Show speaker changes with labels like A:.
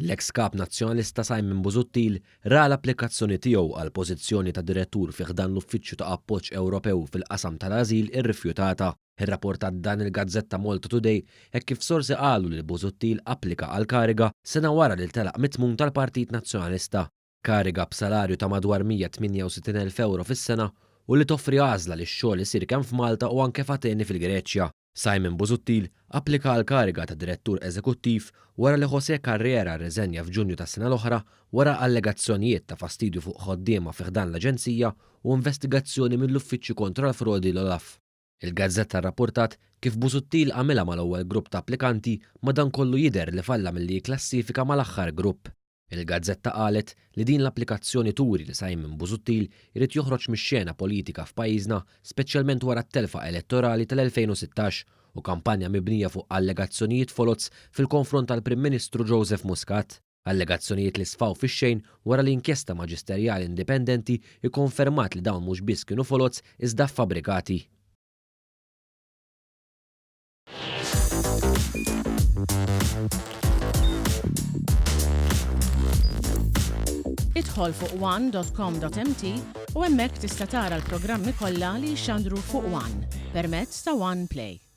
A: L-eks Kap Nazzjonalista Simon Busuttil ra l-applikazzjoni tiegħu għal pożizzjoni ta' direttur fi ħdan l-Uffiċċju ta' Appoġġ Ewropew fil-qasam tal-Ażil irrifjutata. Irrapportat dan il-gazzetta Malta Today hekk kif sorsi qalu li Busuttil applika għall-kariga sena wara li telaq mit-tmun tal-Partit Nazzjonalista. Kariga b'salarju ta' madwar 168,000 ewro fis-sena u li toffri għażla li x-xogħol isir kemm f'Malta u anke f'Ateni fil-Greċja. Simon Busuttil applika għall-kariga ta' Direttur Eżekuttiv wara li José Carriera rriżenja f'Ġunju tas-sena l-oħra wara allegazzjonijiet ta' fastidju fuq ħoddiema fi ħdan l-aġenzija u investigazzjoni mill-Uffiċċju Kontra l-Frodi l-OLAF. Il-gazzetta rrappurtat kif Busuttil għamilha mal-ewwel grupp ta' applikanti madankollu jidher li falla milli jikklassifika mal-aħħar grupp. Il-gazzetta qalet li din l-applikazzjoni turi li Simon Busuttil irid joħroġ mix-xena politika f'pajjiżna speċjalment wara t-telfa elettorali tal-2016 u kampanja mibnija fuq allegazzjonijiet foloz fil-konfront tal-Prim Ministru Joseph Muscat. Allegazzjonijiet li sfaw fix-xejn wara li inkjesta maġisterjali indipendenti kkonfermat li dawn mhux biss kienu foloz iżda ffabbrikati.
B: Idħol fuq one.com.mt u hemmhekk tista' tara l-programmi kollha li jixxandru fuq One permezz ta' One Play.